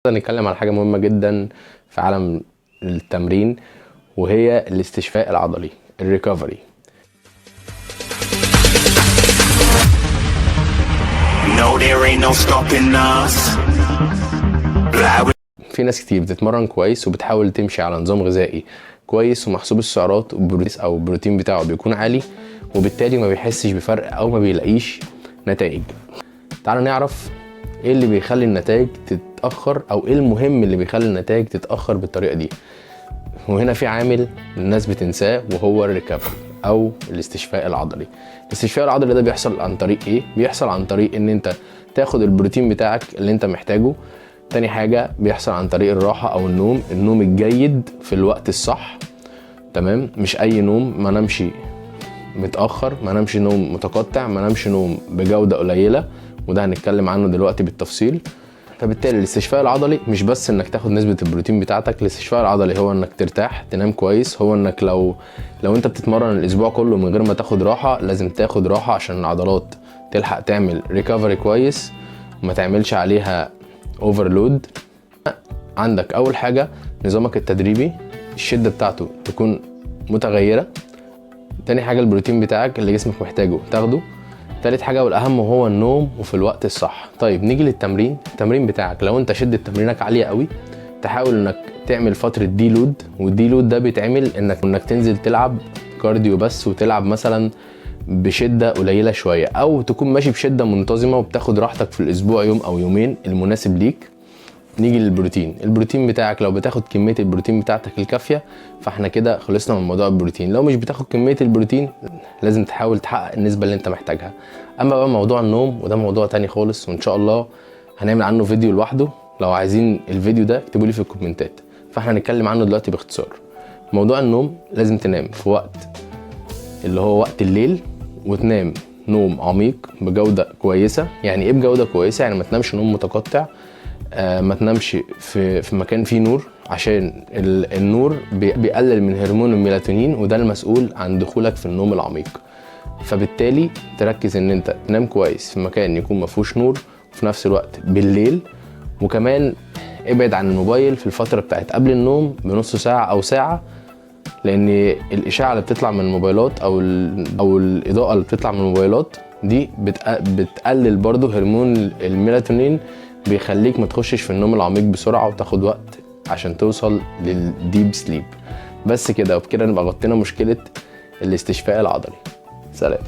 نتكلم على حاجة مهمة جدا في عالم التمرين، وهي الاستشفاء العضلي، ال recovery. No, there ain't no stopping us. Fly في ناس كتير بتتمرن كويس وبتحاول تمشي على نظام غذائي كويس ومحسوب السعرات والبروتين او البروتين بتاعه بيكون عالي، وبالتالي ما بيحسش بفرق او ما بيلاقيش نتائج. تعالوا نعرف ايه اللي بيخلي النتائج تتأخر، او ايه المهم اللي بيخلي النتائج تتأخر بالطريقة دي. وهنا في عامل الناس بتنساه وهو ال recovery او الاستشفاء العضلي. الاستشفاء العضلي ده بيحصل عن طريق ايه؟ بيحصل عن طريق ان انت تاخد البروتين بتاعك اللي انت محتاجه. تاني حاجة بيحصل عن طريق الراحة او النوم، النوم الجيد في الوقت الصح، تمام؟ مش اي نوم، ما نمشي متأخر، ما نمشي نوم متقطع، ما نمشي نوم بجودة قليلة، وده هنتكلم عنه دلوقتي بالتفصيل. فبالتالي الاستشفاء العضلي مش بس انك تاخد نسبة البروتين بتاعتك، الاستشفاء العضلي هو انك ترتاح، تنام كويس، هو انك لو انت بتتمرن الاسبوع كله من غير ما تاخد راحة، لازم تاخد راحة عشان العضلات تلحق تعمل recovery كويس وما تعملش عليها overload. عندك اول حاجة نظامك التدريبي الشدة بتاعته تكون متغيرة. تاني حاجة البروتين بتاعك اللي جسمك محتاجه تاخده. تالت حاجة والأهم هو النوم وفي الوقت الصح. طيب نيجي للتمرين. التمرين بتاعك لو انت شدة تمرينك عالية قوي، تحاول انك تعمل فترة deload، وال deload ده بيتعمل انك تنزل تلعب cardio بس، وتلعب مثلا بشدة قليلة شوية، او تكون ماشي بشدة منتظمة وبتاخد راحتك في الاسبوع يوم او يومين المناسب ليك. نيجي للبروتين. البروتين بتاعك لو بتاخد كمية البروتين بتاعتك الكافية فاحنا كده خلصنا من موضوع البروتين. لو مش بتاخد كمية البروتين لازم تحاول تحقق النسبة اللي انت محتاجها. اما بقى موضوع النوم وده موضوع تاني خالص، وان شاء الله هنعمل عنه فيديو لوحده. لو عايزين الفيديو ده اكتبوا لي في الكومنتات، فاحنا هنتكلم عنه دلوقتي باختصار. موضوع النوم لازم تنام في وقت اللي هو وقت الليل، وتنام نوم عميق بجودة كويسة. يعني ايه بجودة كويسة؟ يعني ما تنامش نوم متقطع، ما تنامش في مكان فيه نور، عشان النور بيقلل من هرمون الميلاتونين، وده المسؤول عن دخولك في النوم العميق. فبالتالي تركز ان انت تنام كويس في مكان يكون ما فيهوش نور، وفي نفس الوقت بالليل. وكمان ابعد عن الموبايل في الفترة بتاعت قبل النوم بنص ساعة او ساعة، لان الاشعة اللي بتطلع من الموبايلات او الاضاءة اللي بتطلع من الموبايلات دي بتقلل برضو هرمون الميلاتونين، بيخليك ما تخشش في النوم العميق بسرعة وتاخد وقت عشان توصل لل deep sleep. بس كده، وبكده نبقى غطينا مشكلة الاستشفاء العضلي. سلام.